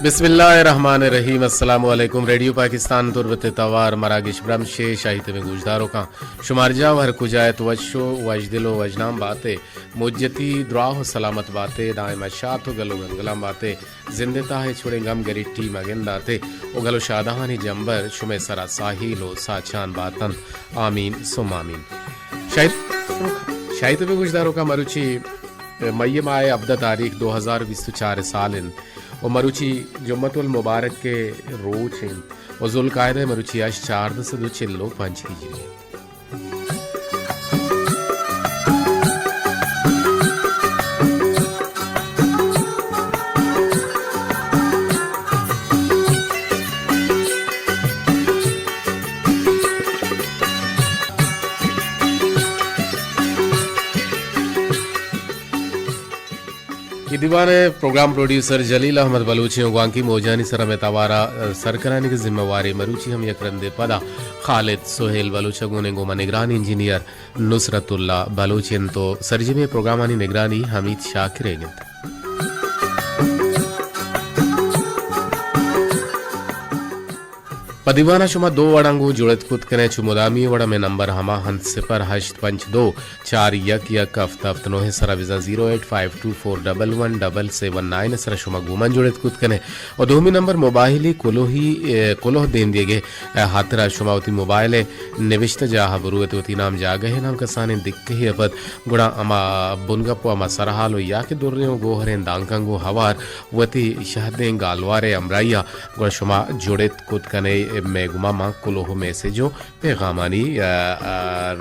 بسم اللہ الرحمن الرحیم۔ السلام علیکم۔ ریڈیو پاکستان تربت توار مراگش برمش ءِ شاہی تمیں گوشداروکاں، شمار جاہ و ہر کجا ات وش و وشدل و وشنام باتے، مجتی دراہ و سلامت باتے، دائم شات و گل و گنگلان باتے، زندے تہا ہچ وڑیں گم گریٹی مگنداتے و گل و شادہانی جمبر شمے سرا ساہیل و ساچان باتن۔ آمین ثم آمین۔ شاہی، شاہی تمیں گوشداروکاں، مروچی مئی ماہ ءِ ہبدہ تاریخ دو ہزار بیست و چار سال انت و مروچی جمعۃ المبارک ءِ روچ انت و ذوالقعدہ ءِ مروچی اش چاردہ سد و چل و پنچ ہجری انت۔ اے دیوان ءِ پروگرام پروڈیوسر جلیل احمد بلوچ ءِ و گوانکی موجانی سرا مئے توارا سر کنانی کہ ذمہ واری مروچی ہم یک رندے پدا خالد سہیل بلوچ ءَ گون انت، گوں ما نگران انجینئر نصرت اللہ بلوچ انت و سرجمیں پروگرامانی نگرانی حمید شاکر ءِ انت۔ پہ دیوان ءَ شما دو وڑاں گوں جڑت کت کن ئے۔ چو مدامی وڑا مئے نمبر ہما انت، صفر ہشت پنچ دو چار یک یک ہفت ہفت نو ءِ سرا بزاں zero eight five two four double one double seven nine ءِ سرا شما گوں من جڑت کت کن ئے۔ و دومی نمبر موبائلی کلوہی، اے، کلوہ دیم دیگ ءِ ہاترا شما وتی موبائل ءِ نوشتہ جاہ ءَ برو ات، وتی نام جاگہ ءِ نام کسانیں دکہے ءَ پد گڑا ہما بنگپ و ہما سرحال و یا کہ دریں و گوہریں دانکاں گوں ہوار وتی شہدیں گالوار ءِ ہمراہی ءَ گڑا شما جڑت کت کن ئے مئے گوما، ماں کلوہ و میسج و پیغامانی، آ، آ،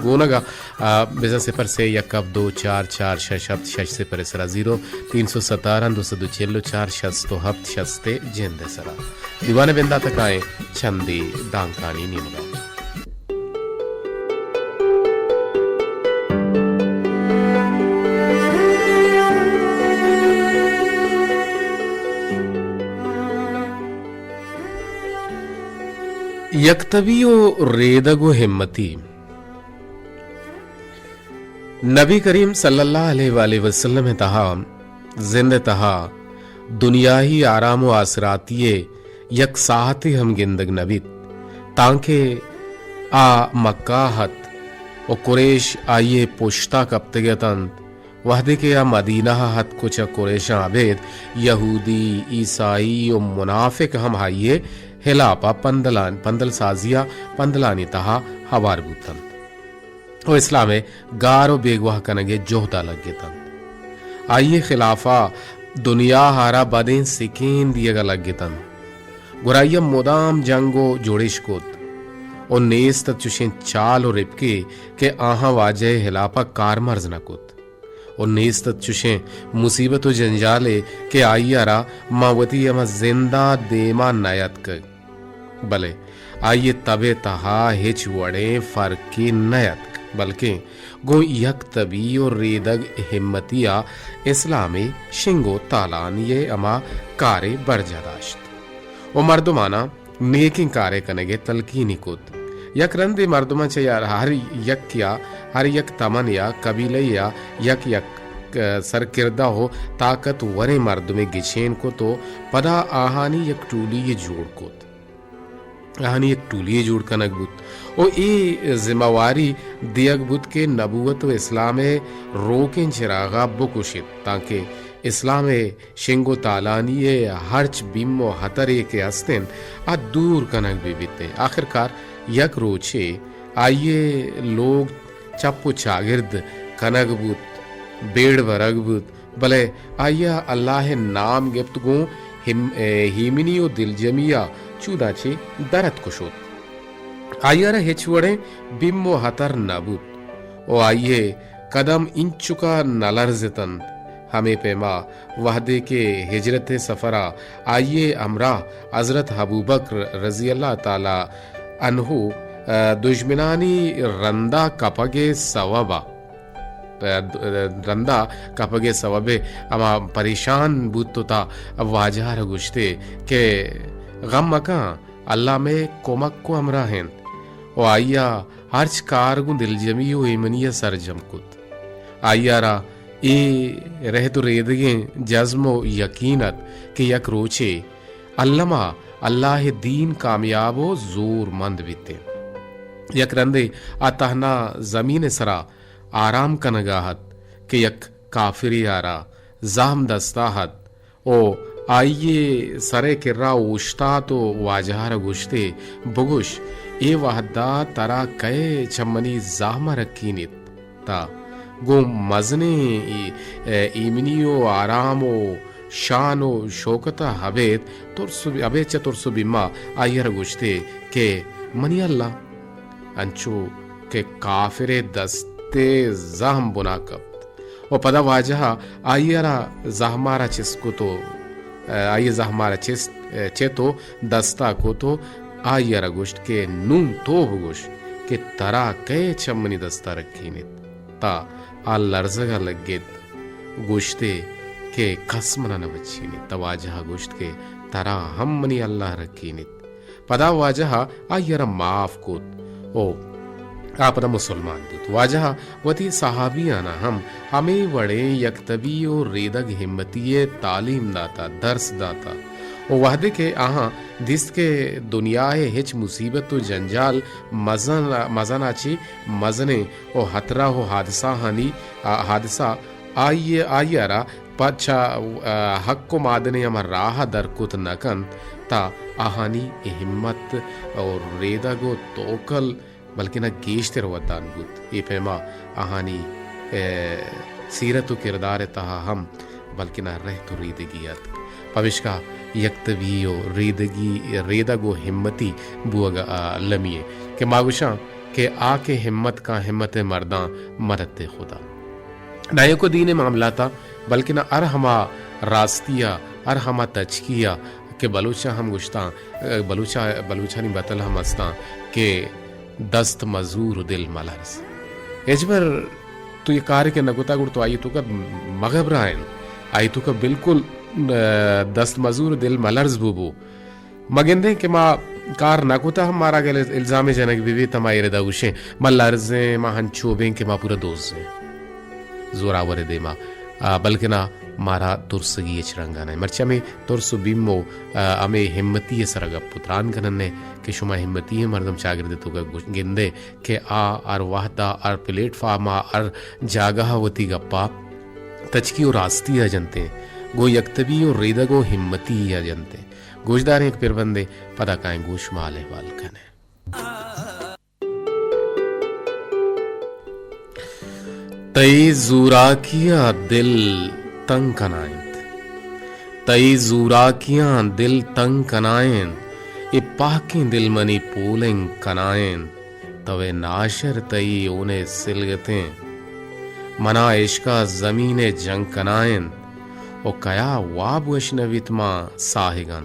گونگ ءَ، آ، بزاں صفر سے یک ہفت دو چار چار شش ہفت شش صفر ءِ سرا، زیرو تین سو ستارہ دو سد و چل و چار شست و ہفت شست ءِ جند ءِ سرا۔ دیوان ءِ بندات ءَ کائیں چندے دانکانی نیمگ ءَ۔ یک تبی و ریدگ و ہمتی۔ نبی کریم صلی اللہ علیہ وآلہ وسلم ءِ تہا، زند ءِ تہا، دنیاہی آرام و آسراتی ءِ یک ساعتے ہم گندگ نہ بیت، تانکہ آ مکہ ءَ ات و قریش آئی ءِ پشتا کپتگ اتنت۔ وہدے کہ آ مدینہ ءَ اتک و چہ قریشاں ابید یہودی، عیسائی و منافق ہم آئی ءِ ہلاپ ءَ پندلان-، پندل سازی ءَ پندلانی تہا ہوار بوتنت و اسلام ءِ گار و بیگواہ کنگ ءِ جہد ءَ لگتنت۔ آئی ءِ خلاف ءَ دنیا ءَ آرا بدیں سکین دیگ ءَ لگتنت۔ گڑا آئی ءَ مدام جنگ و جوڑش کت و نیست ات چشیں چال و رپکے کہ آہاں واجہ ءِ ہلاپ ءَ کارمرز نہ کت۔ و نیست ات چشیں مصیبت و جنجالے کہ آئی ءَ را ماں وتی ہما زند ءَ دیما نیاتکگ۔ بلے آئی ءِ تب ءِ تہا ہچ وڑیں فرقے نیاتک، بلکیں گوں یک تبی و ریدگ ہمتی ءَ اسلام ءِ شنگ و تالانی ءِ ہما کارے برجاہ داشت و مردماناں نیکیں کارے کنگ ءِ تلقینی کت۔ یک رندے مردماں چہ یار ہر یکے ءَ، ہر یک تمنے ءَ، قبیلہ ءَ یک یک، ءَ، سرکردہ و طاقت وریں مردمے گچین کت و پدا آہانی یک ٹولی یے جوڑ کت۔ آہانی یک ٹولی یے جوڑ کنگ بوت و اے ذمہ واری دیگ بوت کہ نبوت و اسلام ءِ روکیں چراغ ءَ بکشیت، تانکہ اسلام ءِ شنگ و تالانی ءِ ہرچ بیم و ہترے کہ ہست انت، آ دور کنگ بہ بیت انت۔ آخرکار یک روچے آئی ءِ لوگ چپ و چاگرد کنگ بوت، بیڑ برگ بوت، بلے آئی ءَ اللہ ءِ نام گپت گوں ہم-، اے، ہیمنی و دلجمی ءَ چوداں چہ در اتک و شت۔ آئی ءَ را ہچ وڑیں بیم و ہتر نہ بوت و آئی ءِ قدم اینچکا نہ لرزتنت۔ ہمے پیما وہدے کہ ہجرت ءِ سفر ءَ آئی ءِ ہمراہ حضرت ابوبکر رضی اللہ تعالی عنہ، ءَ، دژمنانی رندا کپگ ءِ سوب ءَ، ءَ، رندا کپگ ءِ سوب ءَ ہما پریشان بوت و تا واجہ ءَ را گوشتے کہ غم مکن، اللہ مئے کمک و ہمراہ انت و آئی ءَ ہرچ کار گوں دلجمی و ایمنی ءَ سرجم کت۔ آئی ءَ را اے رہد و ریدگیں جزم و یقین ات کہ یک روچے الما اللہ ء دین کامیاب و زور مند بیت۔ یک رندے آ تہنا زمین ء سرا آرام کنگا ات کہ یک کافرے آرا زہم دستا ات و آئی ء سر ء کرا اوشتات و واجہ ء را گوشتے، بگوش، اے وہدا ترا کئے چہ منی زہم ء رکینیت؟ تا گوں مزنیں ای-، ایمنی و آرام و شان و شوکت ء ابید ترس و بی-، ابید چہ ترس و بیما آئی ء را گوشتے کہ منی اللہ، انچو کہ کافر ء دست ء زہم بنا کپت۔ و پدا واجہ ء آئی ء را زہم ء را چست کت و، آئی ء زہم ء را چست، چت و دست ء کت و آئی ء را گوشت کہ نوں تو بگوش کہ ترا کئے چہ منی دست ء رکینیت؟ تا آ لرزگ ء لگت، گوشتے کہ کس منا نہ بچینیت۔ تا واجہ ء گوشت کہ ترا ہم منی اللہ رکینیت۔ پدا واجہ ء آئی ء را معاف کت و آ پدا مسلمان بوت۔ واجہ ء وتی صحابیاناں ہم ہمے وڑیں یک تبی و ریدگ ہمتی ء تعلیم داتا، درس داتا و وہدے کہ آہاں دیست کہ دنیا ء ہچ مصیبت و جنجال مزن، مزن ء چہ مزنیں و حطرہ و حادثہ ہانی، آ، حادثہ آئی، آئی ء را پہ چہ، آ، حق و مادنیں ہما راہ ء در کت نہ کنت، تا آہانی ہمت و ریدگ و توکل بلکنا گیشتر ودان بوت۔ اے پیما آہانی، اے، سیرت و کردار ء تہا ہم بلکنا رہت و ریدگی اتک۔ پمیشکا یک تبی و ریدگی، ریدگ و ہمتی بوگ ء المی ء کہ ما گوشاں کہ آ کہ ہمت کاں ہمت ء مرداں مدد ء خدا۔ نایوک و دین ء معاملاتاں، بلکنا ہر ہما راستی ء، ہر ہما تچکی ء کہ بلوچاں ہم گوشتاں، بلوچا-، بلوچانی بتل ہم استاں کہ دست مزور و دل ملرز۔ ہچبر تو یہ کارے کہ نہ کتا گڑ تو آئی توکا مگھبرائیں، آئی توکا بالکل، آ، دست مزور و دل ملرز بو بو۔ مگندیں کہ ما کار نہ کتہ ہم مارا اگہ الزامے جنگ بہ بیت، ما ایردا گوشیں، ما لرزیں، ما ہنچو بیں کہ ما پورا دزیں۔ زوراور دیما، آ، بلکنا مارا ترسگی ہچ رنگا نہ۔ مرچی ہمے ترس و بیم و، آ، ہمے ہمتی سرا گپ و تران کنن کہ شما ہمتی مردم چاگرد توکا گندے کہ آ ہر وہدا، ہر پلیٹ فارما، ہر جاگہا وتی گپا تچکی و راستی ء جنتیں، گوں یک تبی و ریدگ و ہمتی ء جنتیں۔ گوشداریں یک پربندے، پدا کائیں گوں شما حال احوال کنیں۔ تئی زوراکیاں دل تنگ کنائینت، تئی زوراکیاں دل تنگ کنائینت، اے پہکیں دل منی پولنگ کنائینت۔ تو اے ناشر تئی اون ء سلگتیں، منا عشق ء زمین ء جنگ کنائینت، و کیا واب وش نہ بیت ماں ساہگاں۔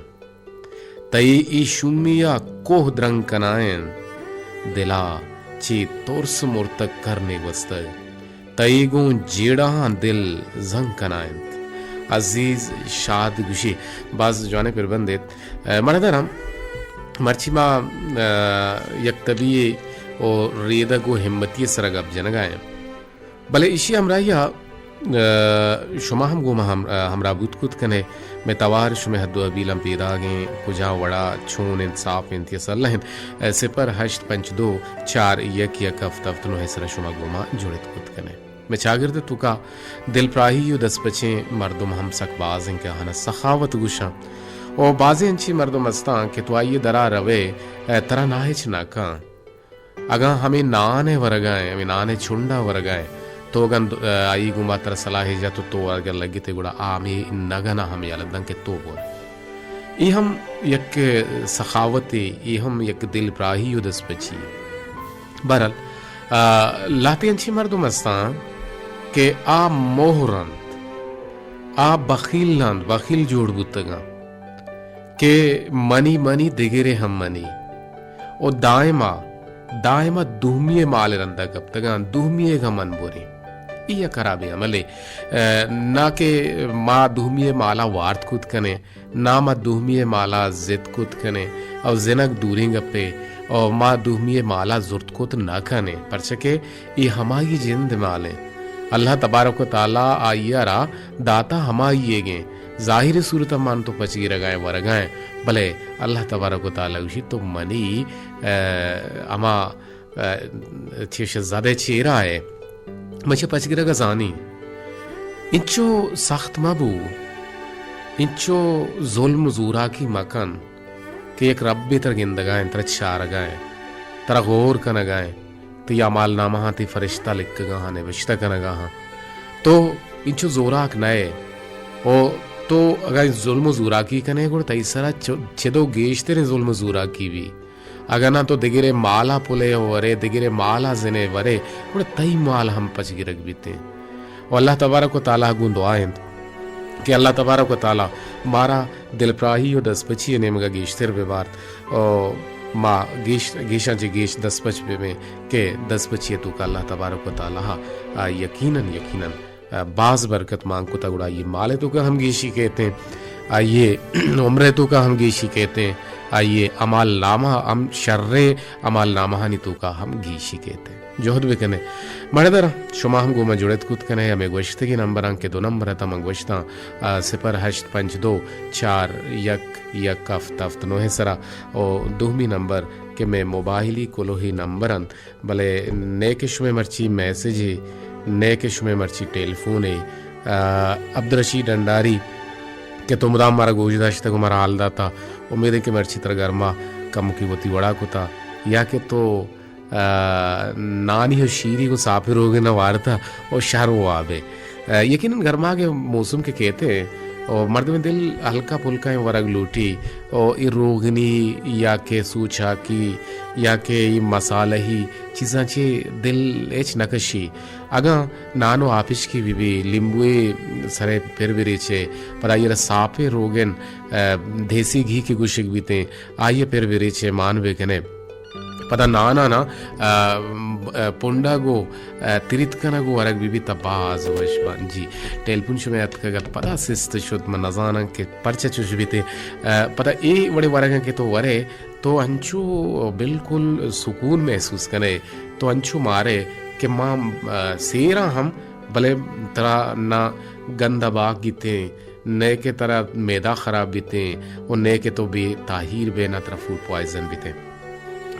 تئی ای شومی ء کوہ درنگ کنائینت، دل ء چی ترس مرتگ کرنے گوستگ۔ تئی گوں جیڑہاں دل زنگ کنائینت۔ عزیز شاد گوشی، باز جوانیں پربندے۔ اے، من ندارم، مرچی ما، اے، یک تبی و ریدگ و ہمتی سرا گپ جنگا ایں۔ بلے ایشی ہمراہی ء، اے، شما ہم گوں ما ہم-، اے، ہمراہ بوت کت کنے۔ مئے توار شمئے حد و حبیلاں پیداگیں، کجا وڑا چون انت، صاف انت یا سلہ انت۔ اے، صفر ہشت پنچ دو چار یک یک ہفت ہفت نو سرا شما گوں ما جڑت کت کنے۔ مئے چاگرد ء توکا دلپراہی و دستپچیں مردم ہم سک باز انت کہ آہانا سخاوت گوشاں۔ و بازیں انچیں مردم استاں کہ تو آئی ء درا روئے، اے، ترا ناہچ نہ کن۔ اگاں ہمے نان ء ورگا ایں، ہمے نان ء چنڈا ورگا ایں، تو اگاں، اے، آئی گوما ترا صلاحے جت و تو اگر لگتے گڑا آ ہمے نگنا ہم یلہ دن کہ تو بور۔ اے ہم یک سخاوتے، اے ہم یک دلپراہی و دستپچی۔ بہرحال، آ، لہتے انچیں مردم استاں کہ آ مہر انت، آ بخیل انت، بخیل جوڑ بوتگاں کہ منی، منی، دگرے ہم منی۔ و دائما، دائما دومی مال رندا کپتگاں، دومی گہ من بوریں۔ اے یک خرابیں عملے، آ، نہ کہ ما دومی مالا وارت کت کنیں، نا ما دومی ء مالا زد کت کنیں، او زنگ دوریں گپے، او ما دومی ء مالا زرت کت نہ کنیں، پرچہ کہ اے ہمائی جند ء مال انت۔ اللہ تبارک و تعالی آئی ءَ را داتا ہمائی ئیگ ایں۔ ظاہری صورت ءَ من تو پچ گرگ ءَ ایں، ورگ ءَ ایں، بلے اللہ تبارک و تعالی گوشی تو منی، اے، ہما، اے، چیش زد ءِ چیرا ئے، من چہ پچ گرگ ءَ زانی۔ انچو سخت مہ بو، انچو ظلم و زوراکی مہ کن۔ کہ یک ربے ترا گندگا انت، ترا چارگا انت، ترا غور کنگا انت، تئی اعمال نامہاں تئی فرشتہ لکھگا ہاں، نوشتہ کنگا ہاں۔ تو انچو زوراک نئے۔ او تو اگاں ظلم و زوراکی کنے، گڑا تئی سرا چ-، چدو گیشتریں ظلم و زوراکی بی۔ اگاں نہ تو دگرے مالا پلے ورے، دگرے مالا زنے ورے، گڑا تئی مال ہم پچ گرگ بیتیں۔ و اللہ تبارک و تعالی گوں دعا انت کہ اللہ تبارک و تعالی مارا دلپراہی و دزپچی ءِ نیمگا گیشتر بہ بارت و ما گیش، گیشاں چہ گیش دزپچ بہ بیں کہ دزپچی ءِ توکا اللہ تبارک و تعالی ءَ یقیناً، یقیناً باز برکت مان کتگ، گڑا آئی ءِ مال ءِ توکا ہم گیشی کیت ایں، آئی ءِ عمر ءِ توکا ہم گیشی کیت ایں، آئی ءِ اعمال نامہ ہم، شریں اعمال نامہانی توکا ہم گیشی کیت ایں۔ جہد بہ کن ئے۔ مڑدر شما ہم گوں ما جڑت کت کن ئے، ہمے گوشتگیں نمبراں کہ دو نمبر ات، من گوشتاں، آ، صفر ہشت پنچ دو چار یک یک ہفت ہفت نو ءِ سرا، او دومی نمبر کہ مئے موبائلی کلوہی نمبر انت، بلے نئے کہ شمئے مرچی میسجے، نئے کہ شمئے مرچی ٹیلیفونے، آ، عبدالرشید ڈنڈاری کہ تو مدام مارا گوش داشتگ و مارا حال داتا، امید انت کہ مرچی ترا گرما کمکی وتی وڑا کتا، یا کہ تو آ، نانی و شیری گوں ساپیں روگن ءَ وارتہ و شر و وابے۔ آ، یقیناً گرماگ ءِ موسم کہ کیت ایں و مردم ءِ دل ہلکا پلکا ایں ورگ لوٹی و اے روگنی یا کہ سوچاکی یا کہ اے مسالہی چیزاں چہ دل ہچ نہ کشی۔ اگاں نان و آپشکی بہ بی، لیمبوئے سرے پر بریچے، پدا آئی ءَ را ساپیں روگن، آ، دیسی گھی کہ گوشگ بیتیں، آئی ءَ پر بریچے مان بہ کنے۔ پدا نانانا، آ، آ، پنڈگ و، آ، تریت کنگ و ورگ بہ بیت، باز وش بنت۔ جی، ٹیلیفون شمئے اتکگ ات، پدا سست شت، من نزاناں کہ پرچہ چوش بیت۔ آ، پدا اے وڑیں ورگاں کہ تو ورئے، تو انچو بالکل سکون محسوس کنئے، تو انچو مارئے کہ ما، آ، سیراں ہم، بلے ترا نہ گند ءَ باگ گیتیں، نئے کہ ترا میدہ خراب بیتیں و نئے کہ تو بے تاہیر بئے، نہ ترا فوڈ پوائزن بیتیں۔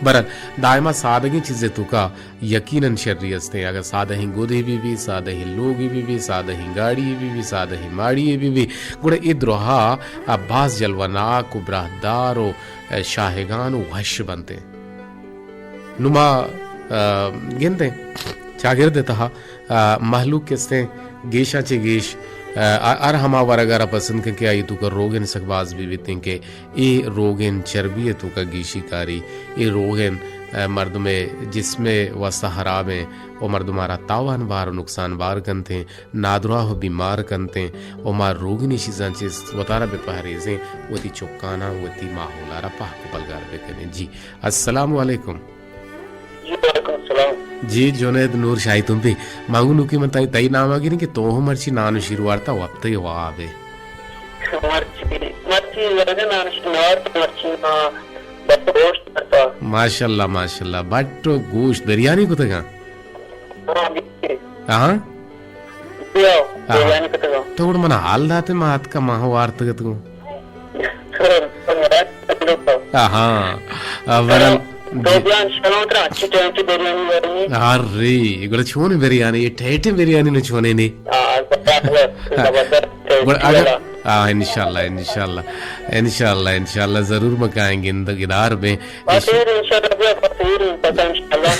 بہرحال، دائما سادگیں چیزے توکا یقیناً شری استیں۔ اگاں سادہیں گدے بہ بی، سادہیں لوگے بہ بی، سادہیں گاڑی بہ بی، سادہیں ماڑی بہ بی، گڑا اے درہا باز جلوہ ناک و براہدار و شاہگان و وش بنتیں۔ نوں ما، آ، گندیں چاگرد ءِ تہا، آ، مہلوک کہ استیں گیشاں چہ گیش، آ، ہر ہما ورگ ءَ را پسند کن کہ آئی توکا روگن سک باز بہ بیتیں کہ اے روگن چربی ءِ توکا گیشی کاری، اے روگن، آ، مردم ءِ جسم ءِ واستہ ہرابیں و مردم ءَ را تاوان بار و نقصان بار کنتیں، نادراہ و بیمار کنتیں و ما روگنی چیزاں چہ وتارا بہ پہریزیں، وتی چکاناں، وتی ماحول ءَ را پاک و پلگار بہ کنیں۔ جی، السلام علیکم۔ جی، وعلیکم السلام۔ جی، جنید نور شاہی تمپی۔ ما گوں نوکی من تئی، تئی نام ءَ گریں کہ تو ہم مرچی نان و شیر وارتا وپتگ ئے واب ئے۔ مرچی، مرچی ورگا نان و شیر نہ وارتا، مرچی ما بس گوشت وارتا۔ ماشاءاللہ، ماشاءاللہ۔ بٹ و گوشت بریانی کتگاں؟ ہاں، بریانی۔ ہاں؟ بیا، ہاں۔ بریانی کتگاں۔ تو گڑا من حال داتے، ما اتکا ما وارتگ اتگوں۔ ہاں، آ، بہرحال، تو جی۔ بیان شنو ترا اچھی ٹیٹی بریانی بریانی۔ ارے، گڑا چون بریانی، یہ ٹیٹی بریانی نہ چونے نی۔ ہاں، زبردست، زبردست ٹیٹی گڑا اگر، والا۔ ہاں، انشاءاللہ، انشاءاللہ، انشاءاللہ، انشاءاللہ، ضرور مکائیں گند گدار میں۔ بخیر، انشاءاللہ، بیا، بخیر، پتہ انشاءاللہ۔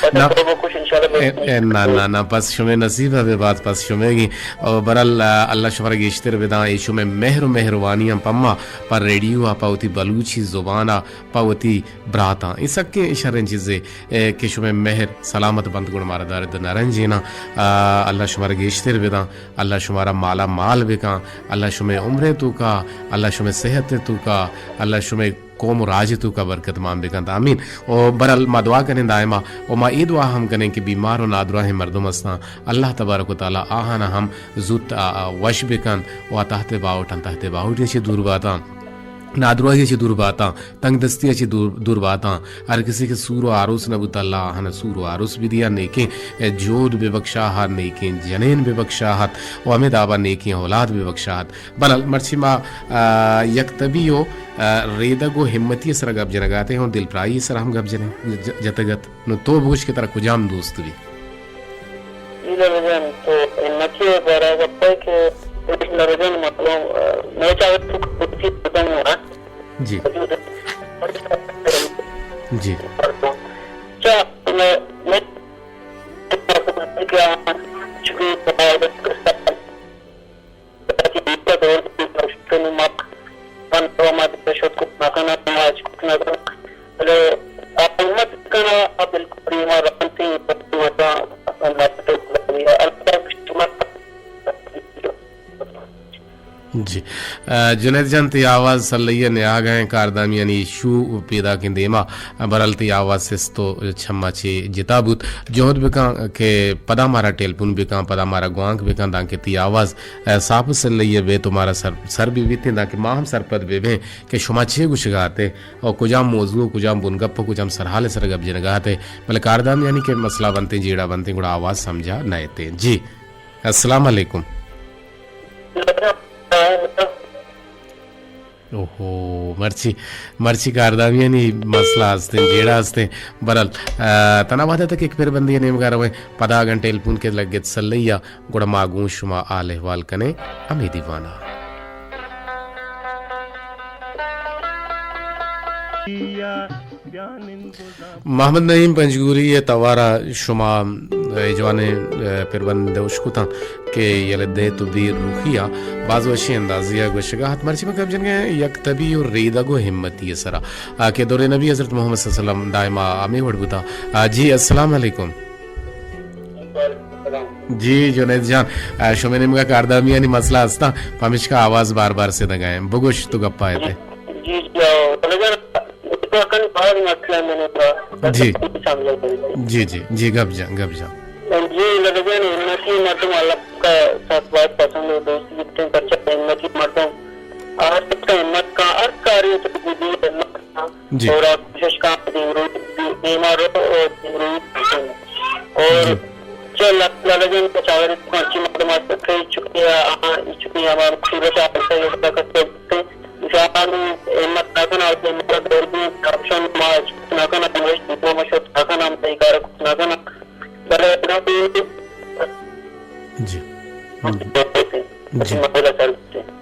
پتہ نہ۔ تو بکش، انشاءاللہ، اے، بخیر۔ اے، نہ، نہ، نہ، پس شمے نصیب ہے، بات پس شمے گی۔ او برال، آ، اللہ شمارا گیشتر بداں، اے شمے مہر و مہروانی ہم پما، پہ ریڈیو آ، پہ وتی بلوچی زبان آ، پہ وتی براتاں۔ اے سکیں شریں چیزے، اے، کہ شمے مہر سلامت بنت گڑا مارا دارد نہ رنجیناں۔ آ، اللہ شمارا گیشتر بداں، اللہ شمارا مالا مال بکاں، اللہ شمے عمرے توکا، اللہ شمے صحت توکا، اللہ شمے قوم و راج توکا برکت مان بکنت۔ آمین۔ و برال ما دعا کنیں دائما، و ما اے دعا ہم کنیں کہ بیمار و نادراہیں مردم استاں، اللہ تبارک و تعالی آہانا ہم زوت آ، آ، وش بکنت و آ تحت باہوٹاں، تحت باہوٹی چہ دور باتاں۔ نادراہی ءَ چہ دور باتاں، تنگ دستی ءَ چہ دور، دور باتاں۔ ہر کسی کہ سور و آروس نہ بوت، اللہ آہاں سور و آروس بدیا، نیکیں جہد ببخشا ہات، نیکیں جنین ببخشا ہات و ہمے دابا نیکیں اولاد ببخشا ہات۔ بہرحال، مرچی ما، آ، یک تبی و، آ، ریدگ و ہمتی سرا گپ جنگا اتیں و دلپرائی سرا ہم گپ جنیں، ج-، جتگ ات۔ نو تو بگوش کہ ترا کجام دوست بی؟ جی لالا جان، تو ہمتی ءِ بارہ ءَ گپ ءَ کہ لالا جان، مطلب، آ، مئے چاگرد تو کمتی مردم ہست۔ جی۔ جی۔ چا، میں، میں، کہ آ، چونکہ کہ بیتا دور، من تو ما دیگه شد کت نکنه، ما هیچ کت نکنه. بلے آ امت کنه، آ بالکل دیما رانتی، مزا، اللہ تو، اللہ شما۔ جی۔ آ، جنید جان، تئی آواز سلئی ءَ نیاگ ءَ ایں، کاردامیانی ایشو پیداکیں دیما، بہرحال تئی آواز سست و چما چے جتا بوت۔ جہد بکن کہ پدا مارا ٹیلیفون بکن، پدا مارا گوانک بکن، دانکہ تئی آواز، آ، صاف و سلئی ءَ بیت و مارا سر، سر بہ بیت، دانکہ ما ہم سرپد بہ بیں کہ شما چے گوشگا اتے و کجام موضوع و کجام بنگپ و کجام سرحال سر گپ جنگا اتے۔ بلے کاردامیانی کہ مسئلہ بنتیں، جیڑہ بنتیں، گڑا آواز سمجھا نہ اتے۔ جی۔ السلام علیکم۔ اوہو، مرچی، مرچی کاردامیانی مسئلہ ہستیں، جیڑہ ہستیں۔ بہرحال، آ، تنا وہدے تک یک پھر بندی نیمگا رویں، پدا اگن ٹیلیفون کہ لگت سلئی ءَ، گڑا ما گوں شما حال احوال کنیں ہمے دیوانا۔ محمد نعیم پنجگوری ءِ توار ءَ شما اے جوانیں، اے، پربند دوش کتاں کہ یلہ دئے تو بے روحی ءَ باز وشیں اندازے ءَ گوشگ ءَ ات۔ مرچی ما گپ جنگ ءَ یک تبی و ریدگ و ہمتی ءِ سرا، آ، کہ دور نبی حضرت محمد صلی اللہ علیہ وسلم دائما ہمے وڑ بوتا۔ آ، جی، السلام علیکم۔ جی جنید جان، آ، شمئے نیمگا کاردامیانی مسئلہ ہستاں، پمیشکا آواز بار بار سدگا ایں۔ بگوش تو گپا ایتے۔ جی، جی، آ، بلے جان، تو کن باز مسئلہ منے با۔ جی۔ سمجھا کرے۔ جی، جی، جی، گپ جان، گپ جان۔ جی، لگے جان، ہمتی مردم اللہ کا ساتھ باز پسند و دوست بیتیں، پرچہ ہمتی مردم ہر کس کا ہمت کا، ہر کاری تو جی۔ اور آپ کوشش کا دیمروی، دیما رو اور دیمروی۔ اور جی۔ چہ لالا جان کا چاگر کو اچھی مردم آتے کئی چکی ہے، آ، چکی ہے ہمارا مصیبت آتا ہے، یہ بتا کرتے ہیں۔ انسان ہمت نہ کرنا، اور ہمارا دور بھی آپشن ما نہ کرنا، ہمیش دیکھو مشورہ نہ کرنا، ہم صحیح کار کچھ نہ کرنا۔ بلے نہ کوئی جی۔ جی۔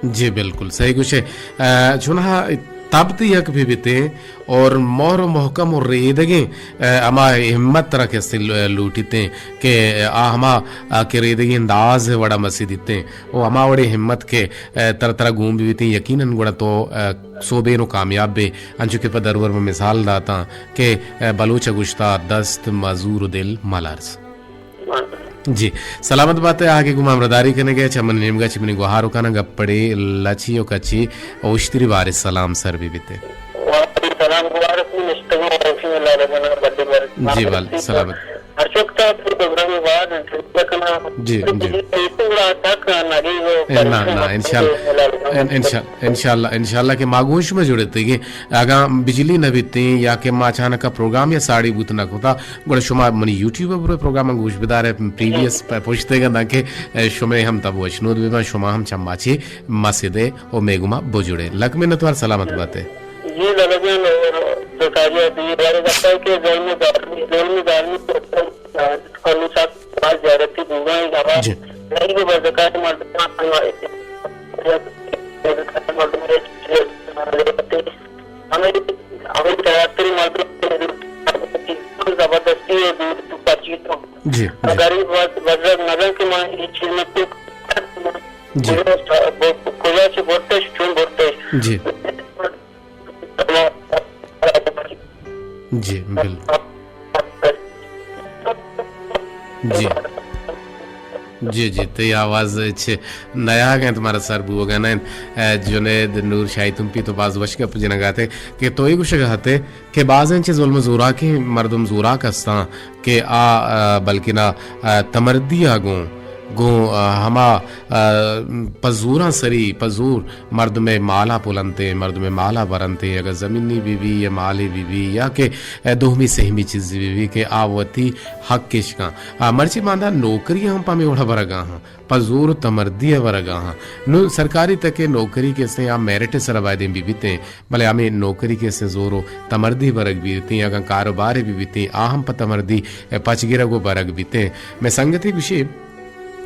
جی، بالکل صحیح گوشے۔ آ، چونہا تب تئی یک بہ بیتیں اور مہر و محکم و ریدگیں، آ، ہما ہمت ترا کسے لو-، لوٹیتیں کہ آ ہما، آ، کہ ریدگیں داز وڑا مسیدیتیں و ہما وڑے ہمت کہ، آ، ترا، ترا گون بہ بیتیں، یقیناً گڑا تو، آ، سوبین و کامیاب بے۔ انچو کہ پہ درور میں مثال داتاں کہ، آ، بلوچ گوشتا دست مزور و دل ملرز۔ جی، سلامت بات ئے، آ کہ گوں ما ہمراہداری کنگ ءَ، چہ من نیمگا چہ منی گوہار و کنگ ءَ پڑے لچی و کچی اوشتری بارے سلام سر بہ بیت ئے۔ وعلیکم سلام، گوہار کنی نشتگاں، وعلیکم اللہ رضا بڈے بار۔ جی، وال-، سلامت۔ ہر چوک تا پروگرام باز انت، کنا جی، جی۔ پورا تک نگی و اے، نا، نا، انشاءاللہ، ان-، انشاء-، انشاءاللہ، انشاءاللہ کہ ما گوش میں جڑتے گے۔ اگاں بجلی نہ بیتیں یا کہ ما اچانک ءَ پروگرام یا ساڑی بوت نہ کتا، گڑا شما منی یوٹیوب ءَ برو پروگرام گوش بدار ئے، پریویس پ-، پشتے گا دانکہ، اے، شمے ہم تب وشنود بباں، شما ہم چماچے مسیدے و میگما بجوڑے۔ لک منتوار، سلامت بات ئے۔ جی لالا جان، اور زکاریا دی بارے گپا کہ ظلم و ظالمی، ظلم و ظالمی خلوصات باز زیادتی بوگا ہیں، ہما جی۔ نہیں بھی بزکار مردم، بزکار مردم ہمیں، ہمیں تیاتری مردم زبردستی ہے، پچی تو جی، جی۔ غریب وز-، وزرگ نزن کہ ما یہ چیز میں تو جی۔ کجا سے برتش، چون برتش۔ جی۔ جی، بالکل۔ جی۔ جی، جی، تئی آواز چہ نیاگ انت، مارا سر بوگا نہ انت۔ اے، جنید نور شاہی تمپی تو باز وش گپ جنگا تے کہ تو اے گوشگا ہتے کہ بازیں چہ ظلم و زوراکیں مردم زوراک ہستاں کہ آ، آ، بلکنا، آ، تمردی آ گوں گوں، آ، ہما، آ، پہ زوراں سری، پہ زور مردمے مالا پلنتیں، مردمے مالا برنتیں، اگاں زمینی بی بی یا مالی بی بی یا کہ، آ، دومی سہمی چیزی بی بی کہ آ وتی حق اش کن۔ آ، مرچی ماندا نوکری ہم پہ ہمے وڑا برگا ہاں، پہ زور و تمردی ء برگا ہاں۔ نوں سرکاری تک ء نوکری کہ استیں آ میرٹ ء سرا بایدیں بی بیتیں۔ بلے ہمے نوکری کہ استیں زور و تمردی برگ بیتیں، اگاں کاروبارے بہ بیتیں، آ ہم پہ تمردی پچ گرگ و برگ بیتیں۔ مئے سنگتے گوشی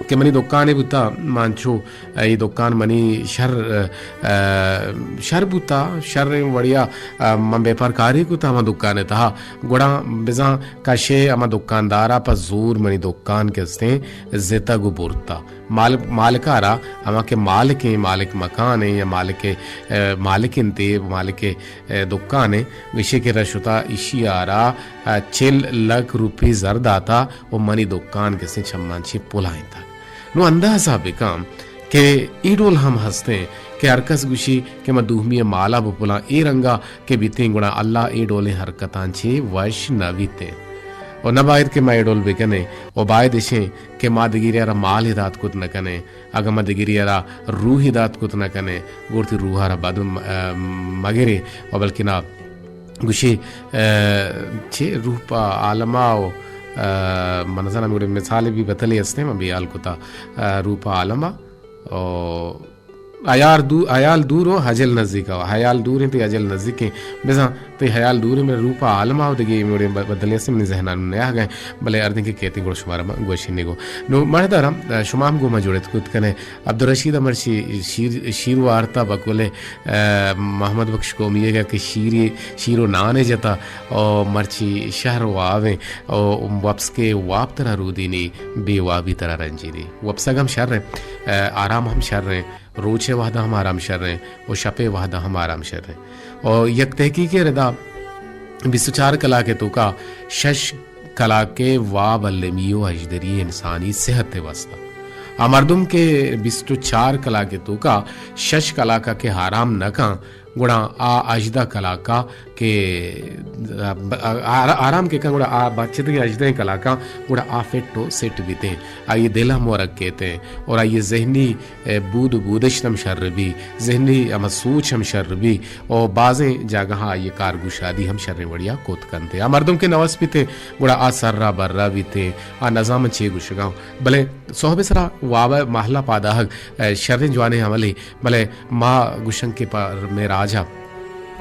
کہ منی دکانے بوتا، من چو اے دکان منی شر، ء، شر بوتا، شر وڑیا، ء، من بیپار کاری کتا ہما دکانے تہا۔ گڑا بزاں کشے ہما دکاندارا پہ زور منی دکان کہ استیں زتگ و برتا۔ مال-، مالکارا، ہما کہ مالکیں، مالک مکانیں یا مالک، ء، مالک انتے، مالک، ء، دکانیں، گوشے کہ رشتا ایشی آرا، ء، چل لکھ روپی زر داتا و منی دکان کسیں چمانچی پلائینتا۔ نو اندازہ بکن کہ ای ڈول ہم ہستیں کہ ہر کس گوشی کہ ما دومی مالا بپلاں، اے رنگا کہ بیتیں گڑا اللہ اے ڈولیں حرکتاں چے وش نہ بیتیں۔ و نہ باید کہ ما اے ڈول بکنیں و باید اشیں کہ ما دگری ء را مال ء دات کت نہ کنیں۔ اگاں ما دگری ء را روح ء دات کت نہ کنیں، گڑتی روح ء را بد م-، ء، مگرے و بلکنا گوشی، ء، چے روح پہ عالما و، ء، من نزاناں گڑے مثال بھی بتلے استیں، من بیال کتا، ء، روح پہ عالما و حیال دو-، حیال دور و حجل نزدیک و حیال دور انت، حجل نزدیک ہیں۔ بزاں تئی حیال دور، من روپ عالم آ و دگہ مڑیں ب-، بدلے است منی ذہن ء نوں نیاگ ء، بلے ہردیں کہ کیتیں گڑا شمارا من گوشی نیگو۔ نوں مڑداراں، شما ہم گوں ما جڑت کت کنے۔ عبدالرشید ء مرچی شیر، شیر وارتا بکل ء، محمد بخش قومی ء کہ شیری، شیر و نان ء جتا، او مرچی شہر واب ایں، او وپس کے واب ترا رودینی، بے وابی ترا رنجینی۔ وپسگ ہم شر ایں، آرام ہم شر ایں۔ روچ ء وہدا ہم آرام شریں و شپ ء وہدا ہم آرام شریں۔ و یک تحقیقے ردا بیست و چار کلاک ء توکا شش کلاک ء واب المی و ہژدری انسانی صحت ء واسطہ۔ آ مردم کہ بیست و چار کلاک ء توکا شش کلاک ء کہ آرام نہ کن، گڑا آ ہژدہ کلاک ء کہ آ-، آ-، آرام کہ کن، گڑا آ بچتگیں ہژدہیں کلاکاں گڑا آ فٹ و سٹ بیتیں۔ آئی دل ہم ورگ کیتیں اور آئی ذہنی، اے، بود و بودشت ہم شر بی، ذہنی ہما سوچ ہم شر بی اور بازیں جاگہاں آئی کارگشادی ہم شریں وڑیا کت کنتے۔ آ مردم کہ نوس بیتیں گڑا آ سر را بر را بیتیں، آ نظام چے گشگاں۔ بلے سہب سرا واب مہلا پاداہگ، اے، شریں جوانیں عملے، بلے ما گشن کہ پر مئے راجا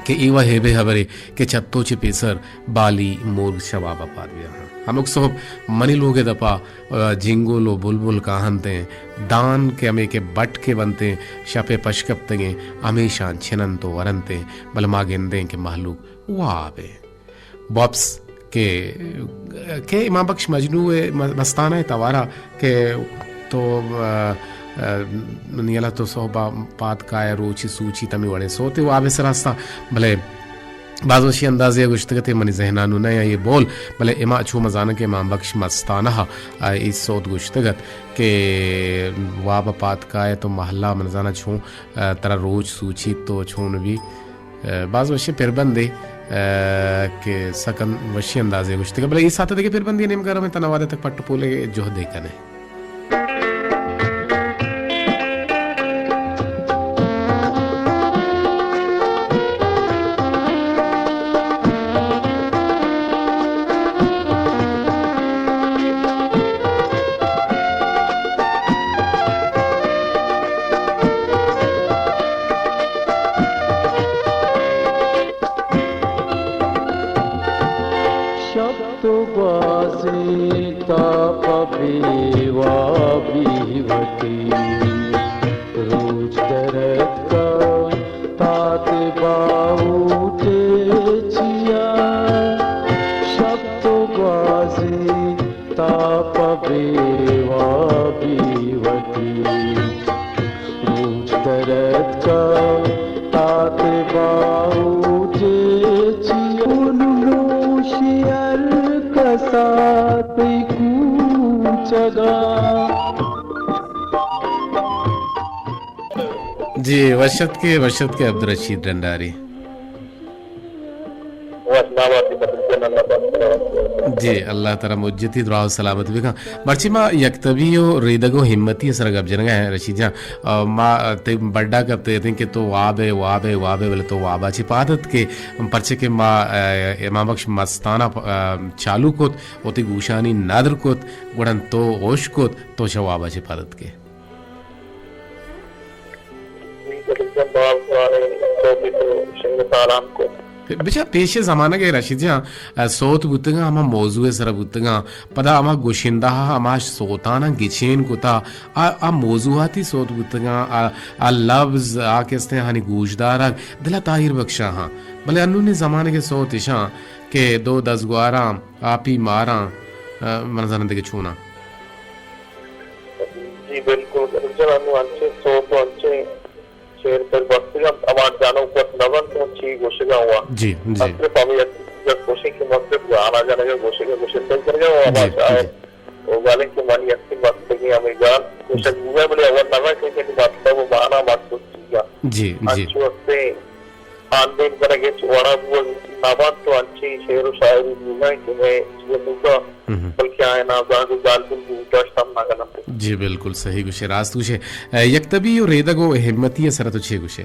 کہ اے و ہیبے ہبرے کہ چتو چہ پیسر بالی مرگ شہ واب ء پاد بیاہاں۔ ہمک سہب منی لوگ ء دپا، ء، جنگل و بلبل کاہنتیں، دان کہ ہمے کہ بٹ کہ بنتیں، شپ ء پشکپتگیں، ہمیشاں چننت و ورنتیں، بلے ما گندیں کہ مہلوک واب ء۔ وپس کہ، کہ امام بخش مجنو ء م-، مستانہ ء توارا کہ تو، ء، ء، نیلا تو صحبا پاد کائے روچی سوچی تمی وڑیں سوتے واب ء سرا استاں، بلے باز وشی اندازے ء گوشتگ ات، منی ذہن ء نوں نہ یہ بول، بلے اما چو مزاناں کہ امام بخش مستانہ ء اے سوت گوشتگ ات کہ واب ء پاد کائے تو مہلا من زاناں چون، ء، ترا روچ سوچیت تو چون بی۔ ء، باز وشیں پربندے، ء، کہ سک ان-، وشیں اندازے گوشتگ۔ بلے اے ساعت ء دگہ پربندی نیمگا رو، من تنا وعدہ تک پٹ پولے جہدے کنے۔ شپ تو گوازینتا پہ بے وابی وتی، روچ درتکا تات باہوٹے چیا۔ شپ تو گوازینتا پہ بے وابی وتی، روچ درتکا تات باہوٹے چیا۔ نوش ہر کسا تئی کوچگا۔ جی، وش اتکے، وش اتکے عبدالرشید ڈنڈاری۔ وش ناماتی مخلوق، اللہ پاک۔ جی، اللہ ترا مجتی دراہ و سلامت بکن۔ مرچی ما یک تبی و ریدگ و ہمتی سر گپ جنگا ہیں رشید جان۔ آ، ما تے بڈا گپ تے کہ تو واب ہے، واب ہے، واب ہے، بلے تو وابا چی پادت کے پرچے کہ ما، آ، امام بخش مستانہ، آ، چالو کت، وتی گوشانی ندر کت، گڑن تو ہوش کت، تو شہ وابا چی پادت کے۔ بچا پیش زمانگ ء رشید جان، ء، سوت بوتگاں ہما موضوع ء سر بوتگاں، پدا ہما گشندہ ء ہما سوتاناں گچین کتا، آ، آ موضوعاتی سوت بوتگاں، آ، آ لبز، آ کستیں آنی گوشدارگ دل ء تاہیر بخشاں ہاں، بلے انونی زمانگ ء سوت اشاں کہ دو دزگواراں، آپی ماراں، ء، من زاناں دگہ چوناں۔ جی بالکل، گل جان، انو انچیں سوت و انچیں شعر پر بستگ انت، ہما جنوک وت نہ بنت، من چی گوشگا ہوا۔ جی، جی۔ من صرف ہمیں یک چیز گوشیں کہ من صرف گانا جنگا گوشگا، گوشندہ جنگا ہوا، جی، ہما شاعر۔ جی۔ و گالیں کہ من یکی بستگی ہمیں گال گوشگ بوگا، بلے اول نہ کہ کہ مطلب و معنی مقصود چیزا۔ جی، جی۔ انچو ہستیں آندیم کنگ ہچ وڑا بوگ نہ بنت و انچیں شعر و شاعری بوگا کہ مئے چیز بوگا، ہم۔ بلکہ آئینا زانگ و گالبول بوگا داشت ہم نہ کننت۔ جی، بالکل صحیح گوشے، راست گوشے۔ ء، یک تبی و ریدگ و ہمتی ء سر تو چے گوشے؟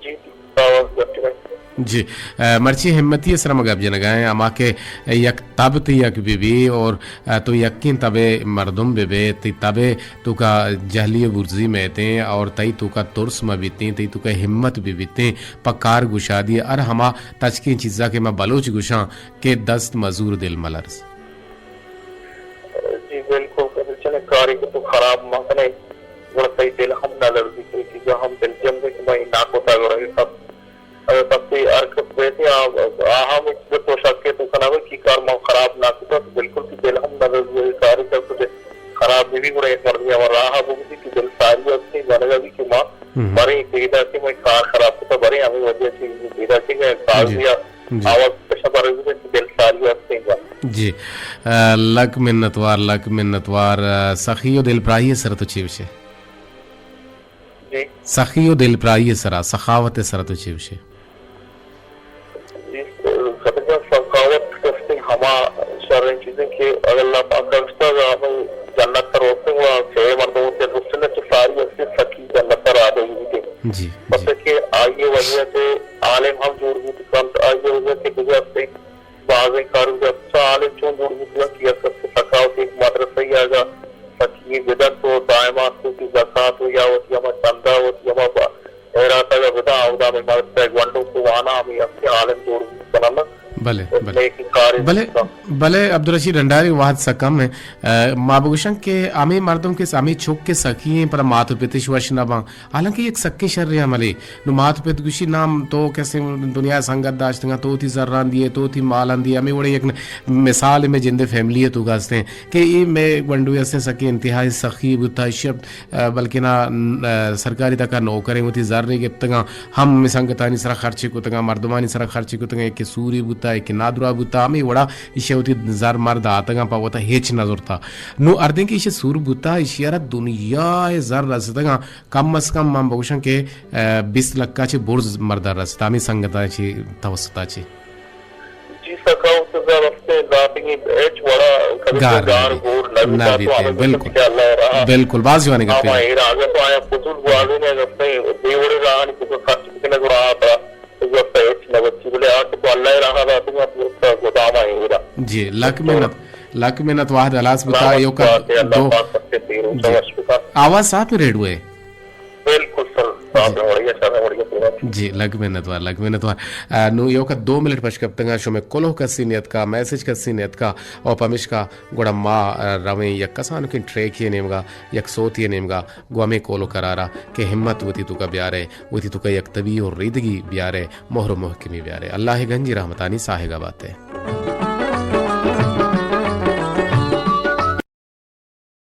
جی، آواز گٹ گئے۔ جی، ء، مرچی ہمتی ء سر ما گپ جنگا ہیں، ہما کہ یک تب تے یک بی بی اور ء، تو یکیں تبے مردم بہ بئے، تئی تبے توکا جہلی ء برزی مئیتیں اور تئی توکا ترس مہ بیتیں، تئی توکا ہمت بہ بیتیں، پہ کار گشادی ء ہر ہما تچکیں چیزا کہ ما بلوچ گشاں کہ دست مزور دل ملرز۔ جی بالکل، کسے چنے کارے کہ تو خراب مہ کنے، گڑا تئی دل ہم نہ لرزی، تئی چیزا ہم دل جم دے کہ میں نہ کوتا گڑا یہ سب اگاں کسے ہر کس بیت، آ، آ ہم ہچ تو شک ء تو کنگ کہ کار ما خراب نہ کتگ، تو بالکل تئی دل ہم نہ لرزی، اگاں کارے کس خراب بہ بی، گڑا یک مردے ہما راہ ء بگوزی کہ دل ساری ہستیں، زانگ ء بی کہ ما ہم۔ بریں پیدا کہ ما کار خراب کتگ، بریں ہمے وجہ چہ پیدا کہ جی۔ کاغذی جی۔ آواز کشا برے بی کہ دل ساری ہستیں۔ جی۔ ء، لک منتوار، لک منتوار، ء، سخی و دلپراہی ء سر تو چی گوشے؟ جی۔ سخی و دلپراہی ء سرا، سخاوت ء سرا تو چے گوشے؟ جی، سدگا سخاوت کستیں ہما شریں چیزیں کہ اگر اللہ پاک ء گشتا اگر ہمیں جنت ء روتیں و چے مردم تے رسنے تو ساری ہستے سخی جنت ء راہ دے بیتے۔ جی، جی۔ پتہ کہ آئی وجہ سے عالم ہم جوڑ بیت کنت، آئی وجہ سے کجا ہستے بازیں کاروبار چہ عالم چون جوڑ بوتگ کہ یک کس سکاوت یک مدرسہ ای آگا سکی بدنت و دائما وتی زکات و یا وتی ہما چندہ وتی ہما با-، خیرات آگا بداں، اودا ہمیں مدرسہ گونڈو کو وانا ہمیں ہستے عالم جوڑ بوت کنن۔ بلے، بلے۔ نیکی کارے بلے، بوتاں۔ بلے عبدالرشید ڈنڈاری وہد سکم ہے۔ ء، ما بگوشن کہ ہمیں مردم کے ہمیں چک کے سکی ہیں پر مات و پتش وش نہ باں۔ حالانکہ یک سکیں شریں عملے۔ نوں مات پت گوشی، نام تو کسے دنیا ء سنگت داشتگاں، تو وتی زراں دیئے، تو وتی مالاں دیئے۔ ہمے وڑیں یک ن-، مثال مئے جند ء فیملی ء توکا ہستیں کہ اے مئے گونڈوے ہستیں سکیں انتہائی سخی بوتا، ایشی ء، بلکنا، ن-، سرکاری تکا نوکریں، وتی زرے گپتگاں، ہم مئے سنگتانی سرا خرچے کتگاں، مردمانی سرا خرچے کتگاں، یکے سوری بوتا، یکے نادراہ بوتا، ہمے وڑا ایشی ء وتی زر مر داتگاں، پہ وتا ہچ نہ زرتا۔ نوں ہردیں کہ ایشی ء سور بوتا، ایشی ء را دنیا ء زر رستگاں، کم از کم من بگوشاں کہ، ء، بیست لکھ ء چہ برز مرد ء رست، ہمے سنگتاں چہ توسط ء چہ۔ جی، سکاوت ء رستیں داتگیں ہچ وڑا کبھی گار گار نہ بیت۔ گور نہ نہ بیت، تو بیت، ہمیں بالکل۔ کہ اللہ ء راہ بالکل، باز جوانیں گپے۔ ہما اے راہ تو آیا فضول گوازینے رستیں، بے وڑے راہانی فضول خرچ بکنے گڑا آ ترا وقت ہچ نہ بچی، بلے آ کہ تو اللہ ء راہ داتگاں، تو وقت گدام ء اے را۔ جی، لک منت، لک منت وہد ہلاس بتا، سلامت ایوکا بات ئے، اللہ دو۔ پاک سب کے دیر و جی۔ سوش بکن۔ آواز صاف ہے ریڈیو ہے۔ بالکل سر، صاف جی۔ ہے، بڑھیا سر، بڑھیا پورا۔ جی، لک منت وار، لک منت وار۔ آ، نوں ایوکا دو منٹ پش کپتگاں، شمے کلوہ کسی نیتکا، میسج کسی نیتکا، او پمشکا گڑا ما، آ، رویں یک کسانکیں ٹریکے نیمگا، یک سوتے نیمگا، گوں ہمے کول و کرارا کہ ہمت وتی توکا بیارے، وتی توکا یک تبی و ریدگی بیارے، مہر و محکمی بیارے۔ اللہ گنجی رحمتانی ساہگا باتے۔